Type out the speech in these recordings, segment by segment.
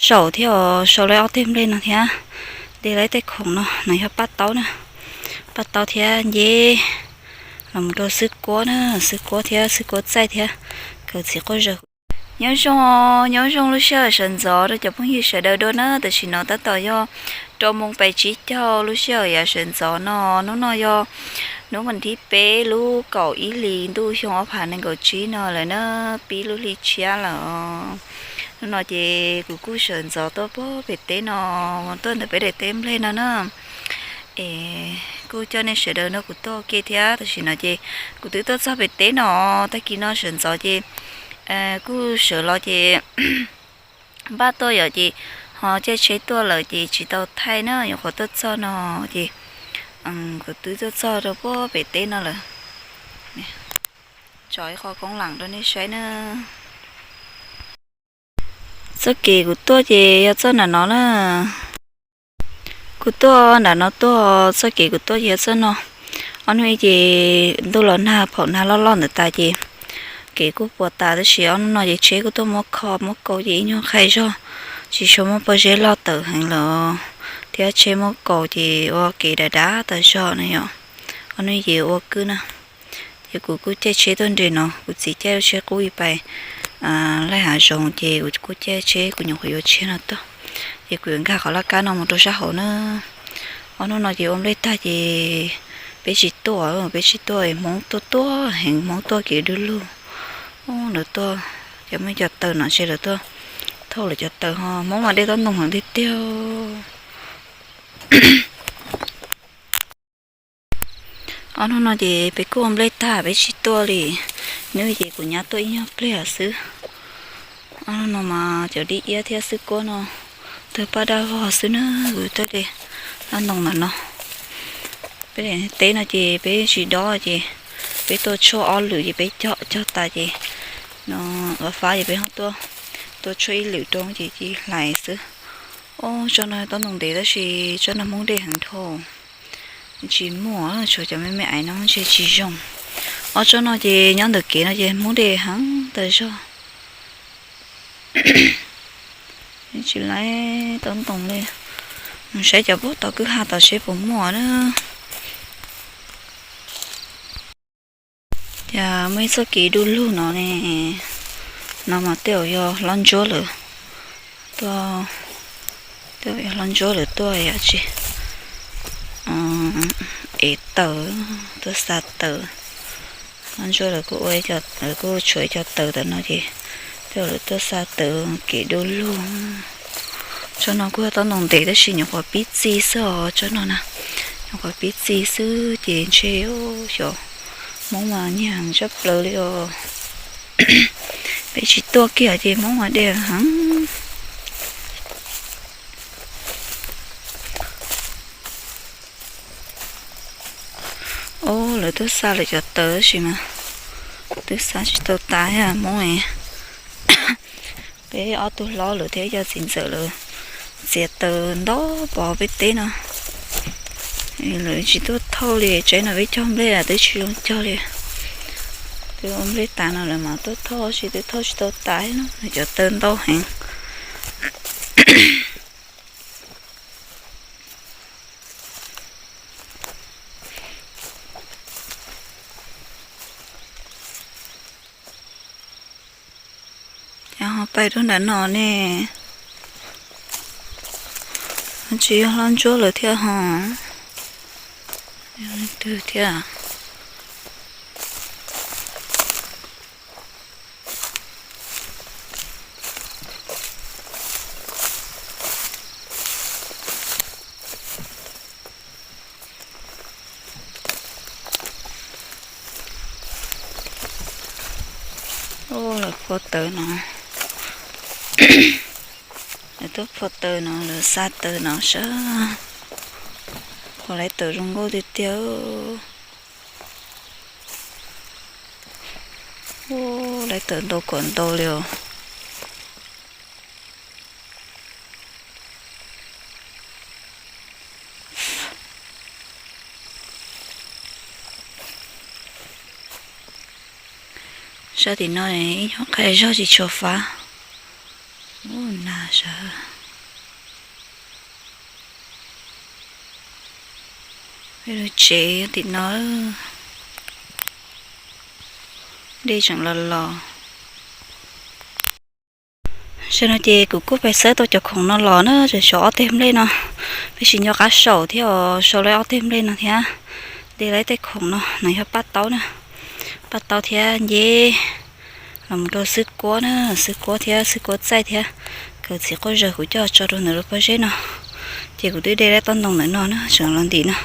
Saum thiab os, sau lawv ob teg nplej no thiab, de lawv tej khoom no, no yog paj taub na, paj taub thiab nceb los mus rau xwb kuab na, xwb kuab thiab xwb kuab txaij thiab, kawg txiv quaj zaws. Nyob zoo, nyob zoo lub sij hawm sawv ntxov rau cov phooj ywg sawv daws dua na, tam sim no tab tom yog rau moos pais tsib caug lub sij hawm yav sawv ntxov no, hnub no yog hnub vas thib peb lub kaum ib hlis ntuj xyoo ob phav nees nkaum tsib no lawm na, pib lub hli tshiab lawm. Hnub no ces kuv kuj sawv ntxov tuaj pem teb no, tuaj ntawm peb daim teb nplej no na. Es kuj coj nej sawv daws nrog kuv tuaj ua ke thiab, tam sim no ces kuv twb tuaj txog pem teb no, tag kis no sawv ntxov ces kuj sawv los ces npaj tuaj yom, ces ho caij tsheb tuaj lawm ces tsis tau thaij na, nyuam qhuav tuaj txog no ces kuv twb tuaj txog rau puag pem teb no lawm. Tso ib qho koob lam rau nej saib na. Txoj kev kuv tuaj ces yog txoj nram no na. Kuv tuaj nram no tuaj, txoj kev kuv tuaj ces yog txoj no. Ob hnub ces ntuj los nag, phaum nag loj loj ntawd tas ces kev kuj puas tas, tab sis ob hnub no ces tsheb kuj tuaj muab kho muab kaus ces ib nyuag qhai zog, tsis tshua muaj pob zeb loj tawm heev lawm, thiab tsheb muab kaus ces ua kev dav dav tas zog na yom. Ob hnub ces ua kwj na. Ces kuv kuj caij tsheb tuaj nres no, kuv txiv caij lub tsheb qub ib pais laij hav zoov ces kuv kuj caij tsheb kuv nyuam qhuav yuav tsheb no tuaj. Ces kuv yuav nkag qhov laj kab no mus rau sab hauv na. Ob hnub no ces ua nplej tag ces peb tsis tuaj, peb tsis tuaj, Hmoob tuaj tuaj heev, Hmoob tuaj kev du lug. Lawv tuaj, cov muaj cov taws no ntshe lawv tuaj thauj lawv cov taws ho, Hmoob mas dej tob ntoo heev tiag tiag. Ob hnub no ces peb kuj ua nplej tag peb tsis tuaj li. Hnub ces kuv nyab tuaj ib nyuag pliag xwb. Ob hnub no mas cov dib iab thiab xwb kuab no tawg paj daj vog xwb na, kuv tuaj de laj ntoo ntawm no. Peb teb no ces peb tsis dob ces peb tua tshuaj ob lwm ces peb cog cog tas ces no ua fab ces peb ho tuaj tua tshuaj ib lwm rau ces ci hlais xwb. Ob tsob no tob ntoo ntev tab sis tsob no Hmoob dej heev dhau. Tsis muaj, tshuav cov me me aiv no ntshe tsis zoo. Ob tsob no ces nyob ntawm kev no ces Hmoob dej heev tas zog. Tsis laib tob ntoo li. Mus saib cov puag tom kwj ha tod seb puas muaj na. Ces muaj ib txoj kev du lug no ne, no mas tej zaum yog hlob ntsuab lawm tuaj, tej zaum yog hlob ntsuab lawm tuaj yam tsis ev taws, tuaj xa taws. Hlob ntsuab lawv kuj ua, lawv kuj tshuav ib co taws ntawm no ces tej zaum lawv tuaj xa taws kev du lug. Tsob no kuj yog tob ntoo ntev tab sis nyuam qhuav pib txi xwb os, tsob no na, nyuam qhuav pib txi xwb ces ntshe xyov Hmoob mas nyiag heev tshaj plaws li os. Peb tsis tuaj kiag ces Hmoob mas dej heev. Ob, lawv twb xa lawv cov taws tab sis mas twb xa tsis tau tas thiab Hmoob. Peb ob tug hlob lawv thiab ib co txiv ntxawm lawv txiav taws ntau pov peb teb no. Lawv tsis tuaj thauj li, tsev no peb cog nplej twb tsis zoo cog li. Twb ua nplej tas no lawv mam tuaj thauj, tab sis twb thauj tsis tau tas thiab no, cov taws ntau heev. Ces ho pais rau nram no ne, tsis yog hlob ntsuab lawm thiab ho, yog leej twg thiab. Lawv phua taws no, lawv tuaj phua taws no, lawv xa taws no sab. Phua lawv taws zoo nkauj tiag tiag. Lawv taws ntau kom ntau li os. Sab tim no ib nyuag qhai zog tsis tshua fab. Ub, nag Sawv, lub tsev tim no, dej tseem los los. Tam sim no ces kuv kuj pais xawb tau cov khoom no los na, tseem tshuav ob teg nplej no, peb tsis nco qab saum thiab os, sau lawm ob teg nplej no thiab. De lawm tej khoom no, no yog paj taub na, paj taub thiab nceb los mus rau xwb kuab na, xwb kuab thiab xwb kuab txaij thiab, kawm txiv quaj zaws kuv coj tso rau ntawm lub pob zeb no. Ces kuv twb de lawm toj ntoo ntawm no na, tseem los ntim no.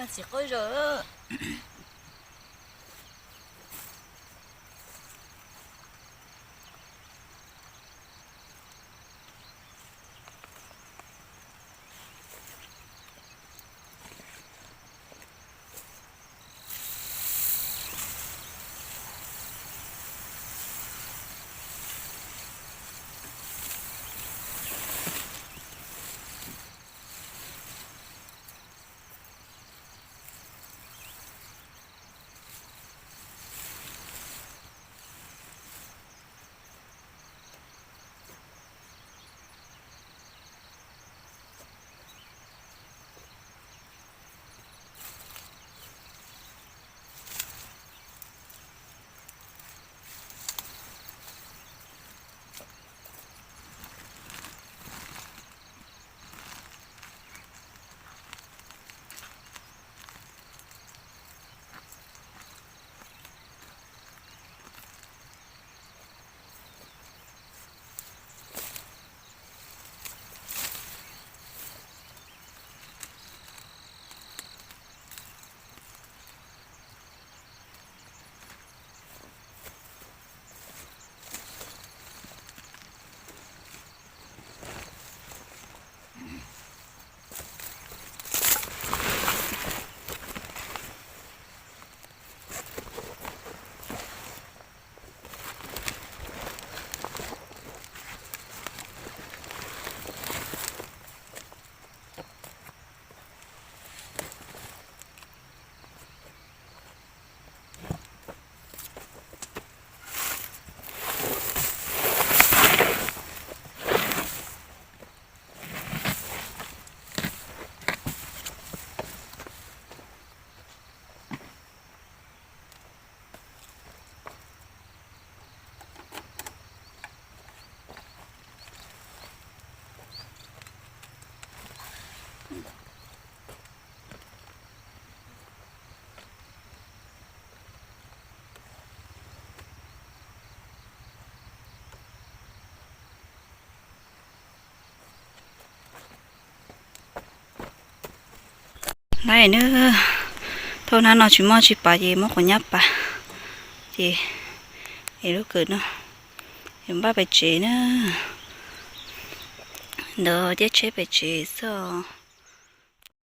Txiv quaj zaws. Nab na, thauj hnab no tsis muaj tsis pav ces muab qhov nyab pav, ces es lub kws no es npaj pem tsev na, ntawd tiab tsheb pem tsev xwb os.